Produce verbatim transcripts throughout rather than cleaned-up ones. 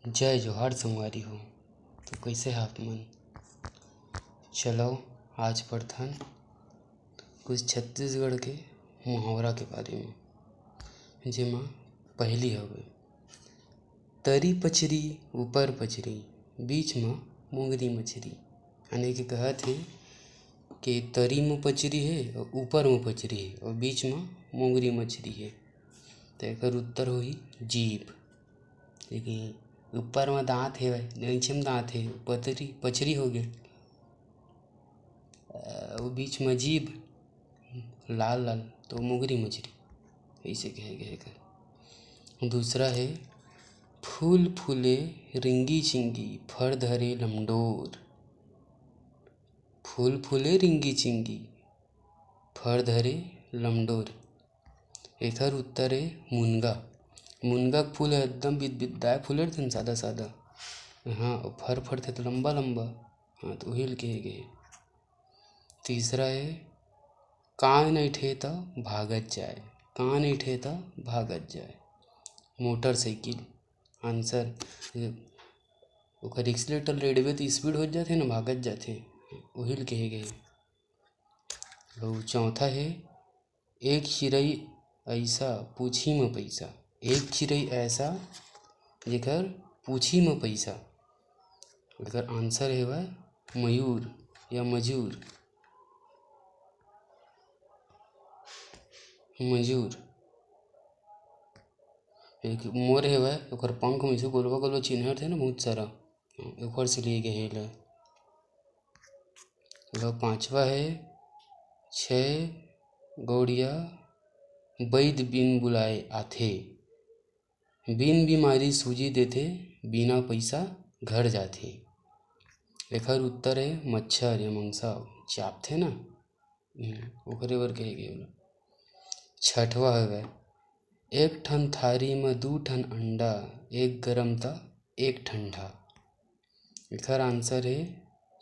जय जोहार संगवारी हो। तो कइसे हे आप मन? चलो, आज पढ़थन कुछ छत्तीसगढ़ के मुहावरा के बारे में, जेमा पहली हवे, तरी पचरी ऊपर पचरी, बीच म मोंगरी मछरी। यानी कि कहत हे कि तरी म पचरी हे अउ ऊपर म पचरी हे अउ बीच म मोंगरी मछरी हे। त एकर उत्तर होही जीभ। देखिए, ऊपर म दांत हे, नीचे म दांत हे, पतरी, पचरी हो गे। अ, वो बीच म जीभ, लाल लाल, तो मोंगरी मछरी, अइसे कहे गे एकर। दूसरा हे, फूल फूले रिंगी चिंगी, फर धरे लमडोर। फूल फूले रिंगी चिंगी, फर धरे लमडोर। एखर उत्तर हे मुनगा। मुनगा के फूल ह एकदम बिदबिदाए फूले रहिथे न, सादा सादा। हाँ, अउ फर फरथे त लंबा लंबा। हाँ, त उही ल कहे गे। तीसरा हे, कान अइंठे त भागत जाए, कान अइंठे त भागत जाए। मोटरसाइकिल। आंसर, ओकर एक्सीलेटर रेड़बे त स्पीड होत जाथे न, भागत जाथे, उही ल कहे गे। अउ चौथा हे, एक चिरई अइसा, पूछी म पइसा। एक चिरई अइसा, जेकर पूछी म पइसा। एकर आंसर हेवय मयूर या मजूर। मजूर। एक मोर हेवय, ओकर पंख म अइसे गोलवा गोलवा चिन्ह रथे न बहुत सारा, ओकर से लिए गे हे एला। अउ पांचवा हे, छै गौड़िया बइद बिन बुलाए आथे, बिन बीमारी सूजी देथे, बिना पइसा घर जाथे। एखर उत्तर हे मच्छर या मंगसा, चाबथे ना, हम्म, ओकरे बर कहे गे ओला। छठवा हवय, एक ठन थारी म दू ठन अंडा, एक गरम त एक ठंडा। एखर आंसर हे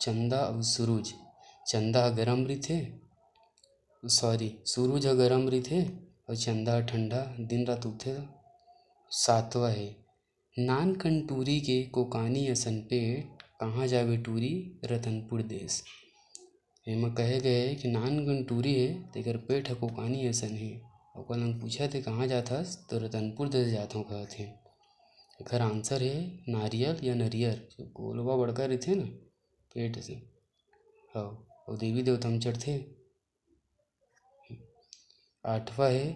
चंदा अउ सूरज। चंदा ह गरम रहिथे, सॉरी, सूरज ह गरम रहिथे अउ चंदा ह ठंडा, दिन रात उगथे। सातवा हे, नान कन टूरी के कोकानी असन पेट, कहाँ जाबे टूरी रतनपुर देस। एमा कहे गए हे कि नान कन टूरी हे, तेकर पेट ह कोकानी असन हे, ओकर लंग पूछत हे, "कहाँ जात हस?" तो, "रतनपुर देस जात हंव," कहत हे। एखर आंसर हे नारियल या नरियर, जो गोलवा बड़का रहिथे ना, पेट से। हव, अउ देवी देवता म चढ़थे। आठवां हे,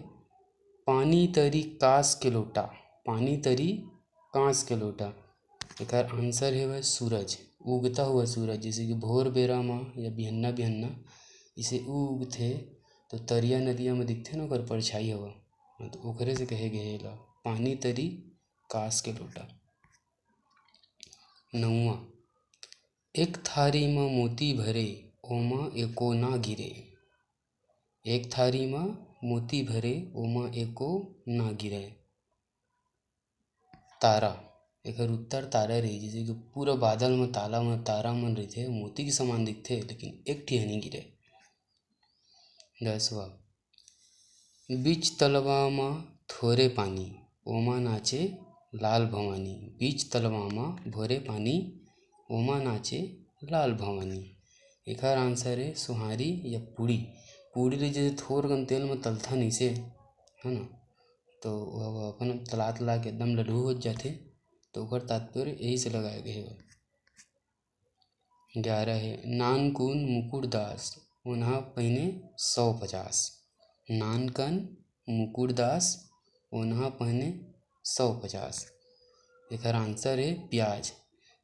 पानी तरी कांस के लोटा, पानी तरी कांस के लोटा। एकर आंसर हेवय सूरज, उगता हुआ सूरज, जइसे कि भोर बेरा म या बिहन्ना बिहन्ना इसे उगथे, तो तरिया नदिया म दिखथे ना, ओकर परछाई हवा, तो ओकरे से कहे गे हे एला, पानी तरी कांस के लोटा। नौवां, एक थारी म मोती भरे, ओमा एको ना गिरे। एक थारी म मोती भरे, ओमा एको ना गिरे। तारा, एकर उत्तर तारा रही, जइसे कि पूरा बादल म ताला म तारा मन रहिथे, मोती के समान दिखथे, लेकिन एक ठी ह नइ गिरे। दसवां, बीच तलवा म थोरे पानी, ओमा नाचे लाल भवानी। बीच तलवा म भोरे पानी, ओमा नाचे लाल भवानी। एखर आंसर हे सोहारी या पूड़ी। पूड़ी ल जइसे थोर कन तेल म तलथन अइसे, है ना, तो वो अपन तला तला के एकदम ललहू हो जाथे, तो ओकर तात्पर्य यही से लगाए गए हे। ग्यारह हे, नानकुन मुकुरदास, ओन्हा पहिने सौ पचास। नानकन मुकुरदास, ओन्हा पहिने सौ पचास। एकर आंसर हे प्याज।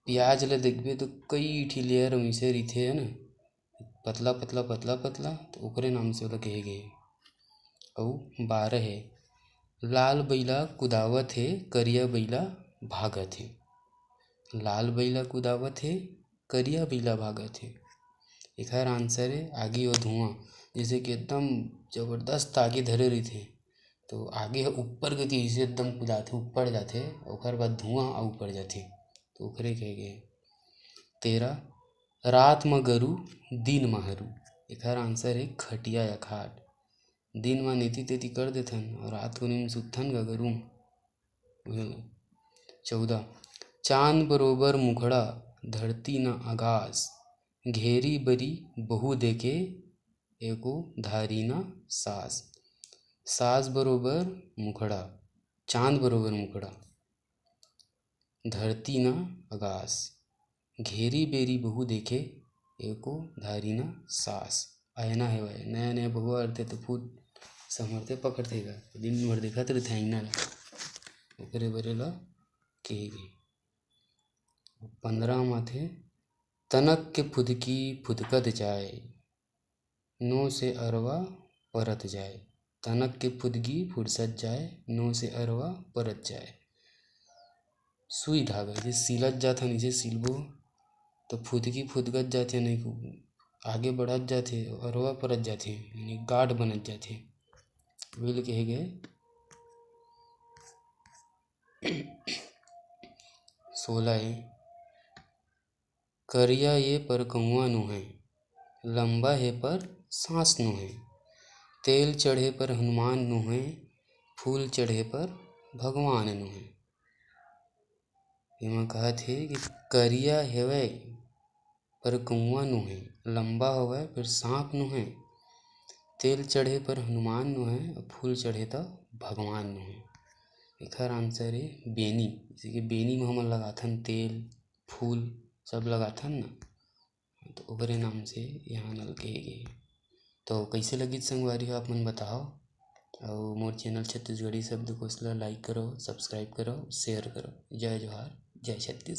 प्याज ल देखबे तो कई ठी लेयर म अइसे रहिथे, है ना, पतला पतला पतला पतला, तो ओकरे नाम से ओला कहे गे हे। अउ बारह हे, लाल बइला कुदावत हे, करिया बइला भागत हे। लाल बइला कुदावत हे, करिया बइला भागत हे। एखर आंसर हे आगी अउ धुआं। जइसे कि एकदम जबरदस्त आगी धरे रहिथे, तो आगी ह ऊपर कति अइसे एकदम कुदाथे, ऊपर जाथे, ओखर बाद धुआं ह ऊपर जाथे, तो ओखरे कहे गे हे। तेरह, रात म गरू, दिन म हरू। एखर आंसर हे खटिया या खाट। दिन म एती तेती कर देथन अउ रात कुन म सुतथन गा गरू म। चौदह, चांद बरोबर मुखड़ा, धरती न आगास, घेरी बरी बहू देखे, एको धारी न सास। सास बरोबर मुखड़ा, चांद बरोबर मुखड़ा, धरती न आगास, घेरी बेरी बहू देखे, एको धारी न सास। अयना हेवय, नया नया बहू आथे त फूल संभरथे पकड़थे गा, दिन भर देखत रहिथे अइना ला, ओकरे बरे ला केहे गे। पंद्रह म आथे, तनक के फुदकी फुदकत जाय, नो से अरवा परत जाय। तनक के फुदकी फुरसत जाय, नो से अरवा परत जाय। सुई धागा जे सिलत जाथन, इसे सिलबो त फुदकी फुदकत जाथे, नहीं आगे बढ़त जाथे, अरवा परत जाथे, यानी गांठ बनत जाथे। वही ल कहे गए। सोलह ए, करिया ये पर कौआ नो हे, लंबा हे पर सांस नो हे, तेल चढ़े पर हनुमान नो हे, फूल चढ़े पर भगवान नो हे। एमा कहत हे कि करिया हेवय पर कौआ नो हे, लंबा हवय पर सांप नो हे, तेल चढ़े पर हनुमान नो हे, अउ फूल चढ़े त भगवान नो हे। एखर आंसर हे बेनी। जैसे कि बेनी म हमन लगाथन तेल, फूल सब लगाथन न, तो ओकरे नाम से यहाँ नल कहे गे। तो कैसे लगिस संगवारी हो, आप मन बताओ। अउ मोर चैनल छत्तीसगढ़ी शब्दकोश ला लाइक करो, सब्सक्राइब करो, शेयर करो। जय जोहार, जय छत्तीसगढ़।